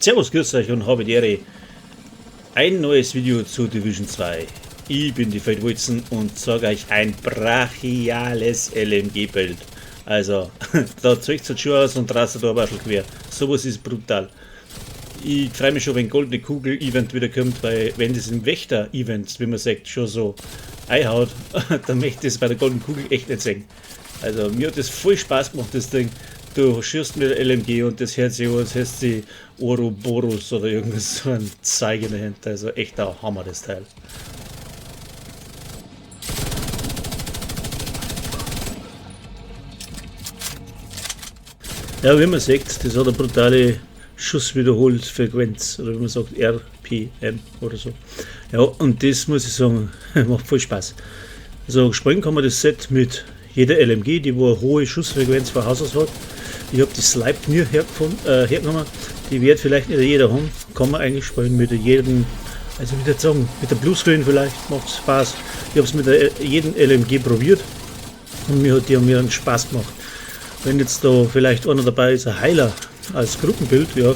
Servus, grüß euch und habe die Ehre. Ein neues Video zu Division 2. Ich bin die Feldwulzen und zeige euch ein brachiales LMG-Bild. Also, da zeigt es schon aus und rastet da ein bisschen quer. Sowas ist brutal. Ich freue mich schon, wenn Goldene Kugel-Event wieder kommt, weil wenn das im Wächter-Event, wie man sagt, schon so einhaut, dann möchte ich es bei der Goldenen Kugel echt nicht sehen. Also, mir hat das voll Spaß gemacht, das Ding. Du schießt mit der LMG und das hört sich an, als heißt sie Ouroboros oder irgendwas so ein Zeug in der Hand. Also echt ein Hammer, das Teil. Ja, wie man sieht, das hat eine brutale Schusswiederholfrequenz oder wie man sagt RPM oder so. Ja, und das muss ich sagen, macht voll Spaß. Also springen kann man das Set mit jeder LMG, die wo eine hohe Schussfrequenz von Haus aus hat. Ich hab die Sleipnir hergenommen, die wird vielleicht nicht jeder haben, kann man eigentlich spielen mit jedem, also wie würde ich sagen, mit der Bluescreen vielleicht, macht's Spaß. Ich hab's mit jedem LMG probiert und mir hat die mir einen Spaß gemacht. Wenn jetzt da vielleicht einer dabei ist, ein Heiler als Gruppenbild, ja,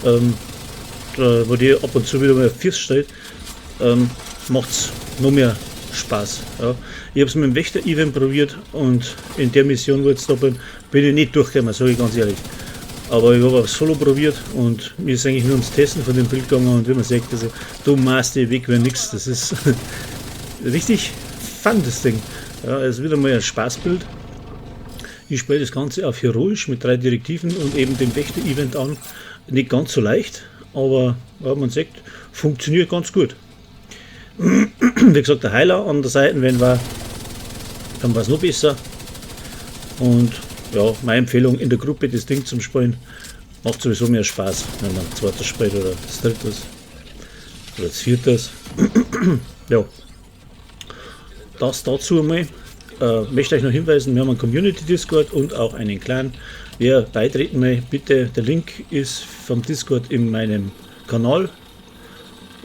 da, wo die ab und zu wieder mal auf Füße steht, macht's noch mehr Spaß. Ja. Ich hab's mit dem Wächter-Event probiert und in der Mission, wo ich jetzt da bin, bin ich nicht durchgekommen, sag ich ganz ehrlich. Aber ich hab auch Solo probiert und mir ist eigentlich nur ums Testen von dem Bild gegangen und wie man sieht, also, du machst dich weg wie nix. Das ist richtig fun, das Ding. Ja, es ist wieder mal ein Spaßbild. Ich spiele das Ganze auf heroisch mit 3 Direktiven und eben dem Wächter-Event an. Nicht ganz so leicht, aber ja, man sieht, funktioniert ganz gut. Wie gesagt, der Heiler an der Seite, wenn war, dann war's noch besser. Und ja, meine Empfehlung in der Gruppe das Ding zum Spielen, macht sowieso mehr Spaß, wenn man zweites spielt oder das drittes oder das viertes. Ja, das dazu einmal. Möchte euch noch hinweisen, wir haben einen Community Discord und auch einen Clan. Wer beitreten will, bitte, der Link ist vom Discord in meinem Kanal.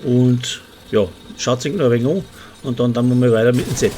Und ja, schaut sich noch ein wenig an und dann wir mal weiter mit dem Set.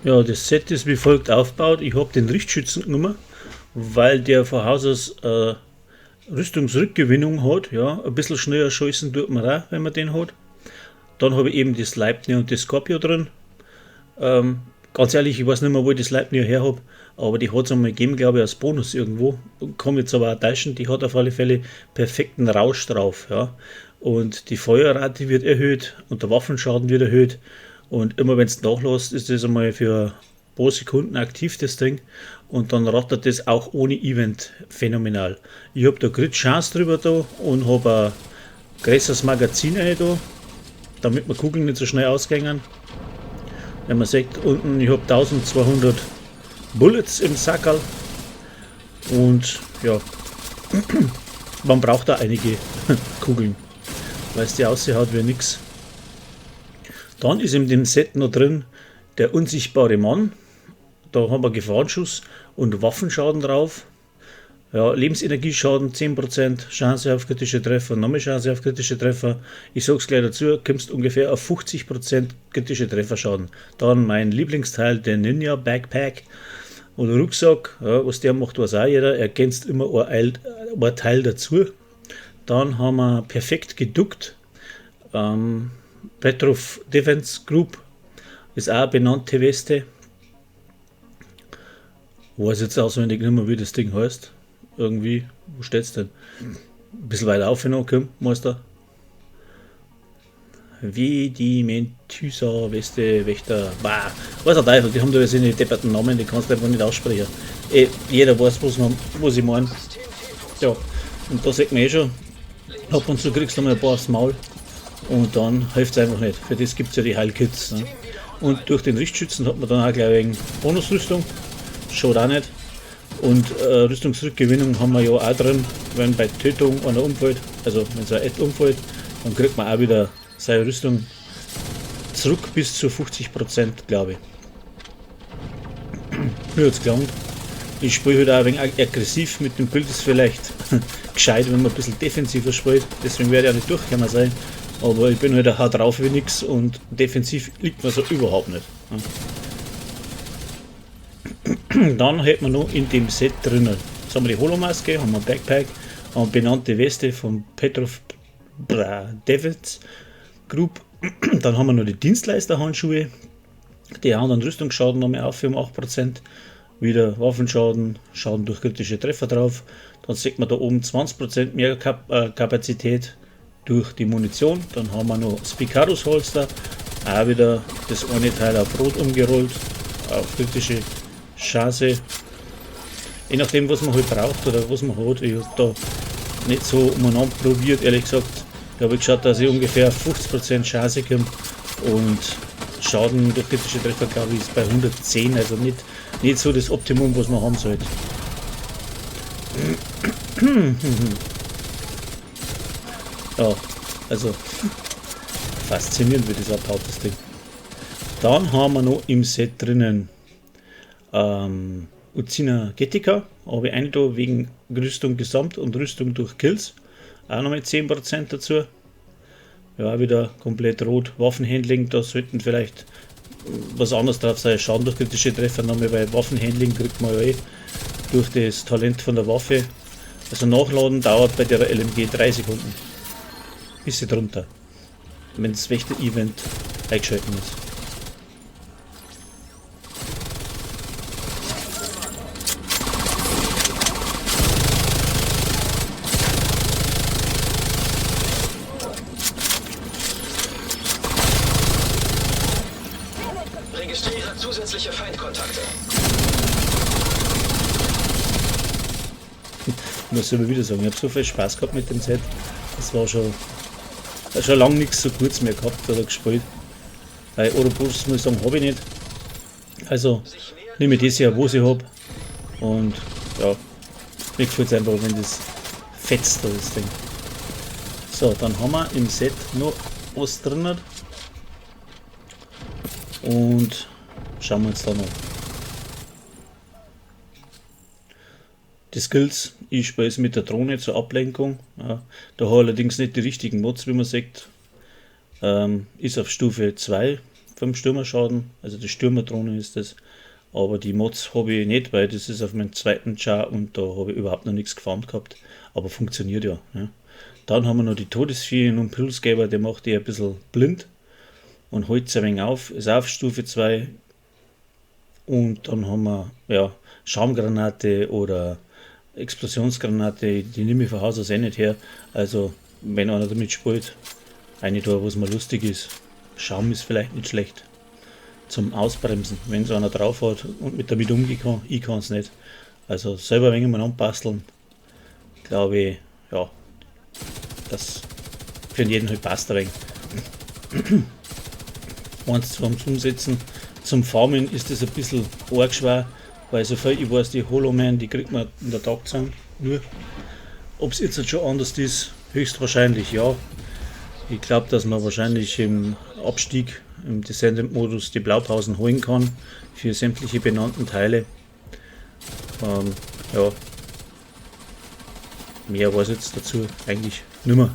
Ja, das Set ist wie folgt aufgebaut. Ich hab den Richtschützen genommen, weil der von Haus aus Rüstungsrückgewinnung hat. Ja, ein bisschen schneller schießen tut man auch, wenn man den hat. Dann hab ich eben das Sleipnir und das Scorpio drin. Ganz ehrlich, ich weiß nicht mehr, wo ich das Sleipnir her hab, aber die hat's einmal gegeben, glaub ich, als Bonus irgendwo. Kann mich jetzt aber auch täuschen, die hat auf alle Fälle perfekten Rausch drauf. Ja. Und die Feuerrate wird erhöht und der Waffenschaden wird erhöht. Und immer wenn's nachlässt, ist das einmal für ein paar Sekunden aktiv, das Ding. Und dann rattert das auch ohne Event phänomenal. Ich hab da Crit Chance drüber da und hab ein größeres Magazin rein da, damit mir Kugeln nicht so schnell ausgehen. Wenn man sieht, unten, ich hab 1200 Bullets im Sackerl. Und ja, man braucht da einige Kugeln, weil's die aussieht wie nix. Dann ist in dem Set noch drin Der unsichtbare Mann, da haben wir Gefahrenschuss und Waffenschaden drauf. Ja, Lebensenergieschaden 10%, Chance auf kritische Treffer, nochmal Chance auf kritische Treffer. Ich sag's gleich dazu, kommst ungefähr auf 50% kritische Trefferschaden. Dann mein Lieblingsteil, der Ninja Backpack oder Rucksack. Ja, was der macht, weiß auch jeder. Ergänzt immer ein Teil dazu. Dann haben wir perfekt geduckt. Petrov Defense Group ist auch eine benannte Weste. Weiß jetzt auswendig nicht mehr, wie das Ding heißt. Irgendwie, wo steht's denn? Ein bisschen weiter auf noch, komm, Meister. Wie die Mentysa Weste Wächter. Bah, weiß der Teufel, die haben da jetzt in die depperten Namen, die kannst du einfach nicht aussprechen. Jeder weiß, was ich meine. Ja, und da sieht man eh schon, ab und zu kriegst du mal ein paar aufs Maul und dann hilft's einfach nicht. Für das gibt's ja die Heilkits. Ne? Und durch den Richtschützen hat man dann auch gleich wegen Bonusrüstung. Schaut auch nicht. Und Rüstungsrückgewinnung haben wir ja auch drin, wenn bei Tötung einer umfällt, also wenn so ein Ad umfällt, dann kriegt man auch wieder seine Rüstung zurück bis zu 50%, glaube ich. Mir hat's gelangt. Ich spiele halt auch ein wenig aggressiv mit dem Bild, ist vielleicht gescheit, wenn man ein bisschen defensiver spielt, deswegen werde ich auch nicht durchgekommen sein, aber ich bin halt auch hart drauf wie nix und defensiv liegt mir so überhaupt nicht. Ja. Dann hätten wir noch in dem Set drinnen. Jetzt haben wir die Holomaske, haben wir ein Backpack, haben benannte Weste von Petrov Davids Group. Dann haben wir noch die Dienstleisterhandschuhe. Die hauen dann Rüstungsschaden nochmal auf um 8%. Wieder Waffenschaden, Schaden durch kritische Treffer drauf. Dann sieht man da oben 20% mehr Kapazität durch die Munition. Dann haben wir noch Spicarus Holster. Auch wieder das eine Teil auf Rot umgerollt, auf kritische Chance. Je nachdem, was man halt braucht oder was man hat. Ich hab da nicht so umeinander probiert, ehrlich gesagt. Da hab ich geschaut, dass ich ungefähr 50% Chance komme und Schaden durch kritische Treffer, glaube ich, ist bei 110, also nicht so das Optimum, was man haben sollte. Ja, also faszinierend, wie das abhaut, das Ding. Dann haben wir noch im Set drinnen Uzina Getika, habe ich eine da wegen Rüstung gesamt und Rüstung durch Kills. Auch nochmal 10% dazu. Ja, wieder komplett rot. Waffenhandling, da sollten vielleicht was anderes drauf sein. Schaden durch kritische Treffer nochmal, weil Waffenhandling kriegt man ja eh durch das Talent von der Waffe. Also Nachladen dauert bei der LMG 3 Sekunden. Bisschen drunter. Wenn das Wächter-Event eingeschalten ist. Registriere zusätzliche Feindkontakte. Ich muss immer wieder sagen, ich hab so viel Spaß gehabt mit dem Set. Das war schon lange nichts so kurz mehr gehabt oder gespielt. Weil Ouroboros, muss ich sagen, hab ich nicht. Also nehme ich das ja, wo ich hab. Und ja, mir gefällt's einfach, wenn das fetzt, das Ding. So, dann haben wir im Set noch was drin. Und schauen wir uns da noch. Die Skills, ich spiele es mit der Drohne zur Ablenkung. Ja, da habe ich allerdings nicht die richtigen Mods, wie man sieht. Ist auf Stufe 2 vom Stürmerschaden, also die Stürmerdrohne ist das. Aber die Mods habe ich nicht, weil das ist auf meinem zweiten Char und da habe ich überhaupt noch nichts gefarmt gehabt. Aber funktioniert ja. Ja. Dann haben wir noch die Todesfee und Impulsgeber, der macht die ein bisschen blind und holt sie ein wenig auf, ist auf Stufe 2. Und dann haben wir, ja, Schaumgranate oder Explosionsgranate, die nehme ich von Haus aus eh nicht her. Also, wenn einer damit spielt, eine da, was mal lustig ist. Schaum ist vielleicht nicht schlecht zum Ausbremsen, wenn so einer drauf hat und mit damit umgehen kann. Ich kann's nicht. Also selber ein wenig mal anbasteln, glaube ich, ja, das für jeden halt passt ein wenig. Eins zum Umsetzen. Zum Farmen ist das ein bisschen arg schwer, weil so viel ich weiß, die Holoman, die kriegt man in der Tag zusammen. Nur, ob's jetzt schon anders ist, höchstwahrscheinlich ja. Ich glaub, dass man wahrscheinlich im Abstieg im Descendant-Modus die Blaupausen holen kann für sämtliche benannten Teile. Ja, mehr weiß ich jetzt dazu eigentlich nimmer.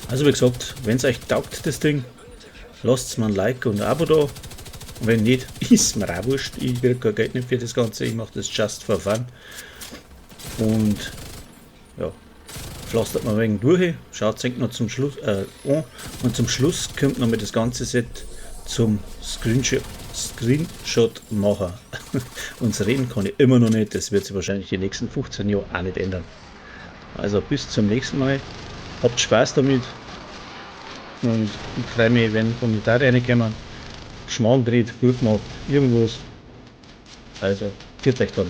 Also wie gesagt, wenn's euch taugt, das Ding, lasst mir ein Like und ein Abo da. Und wenn nicht, ist mir auch wurscht. Ich krieg kein Geld nicht für das Ganze, ich mach das just for fun. Und ja, pflastert mal ein wenig durch, schaut es noch zum Schluss an. Und zum Schluss kommt noch mal das ganze Set zum Screenshot machen. Und reden kann ich immer noch nicht, das wird sich wahrscheinlich die nächsten 15 Jahre auch nicht ändern. Also bis zum nächsten Mal. Habt Spaß damit. Und ich freue mich, wenn Kommentare reinkommen. Schmarrn dreht, gut gemacht, irgendwas. Also, pfiat euch dann.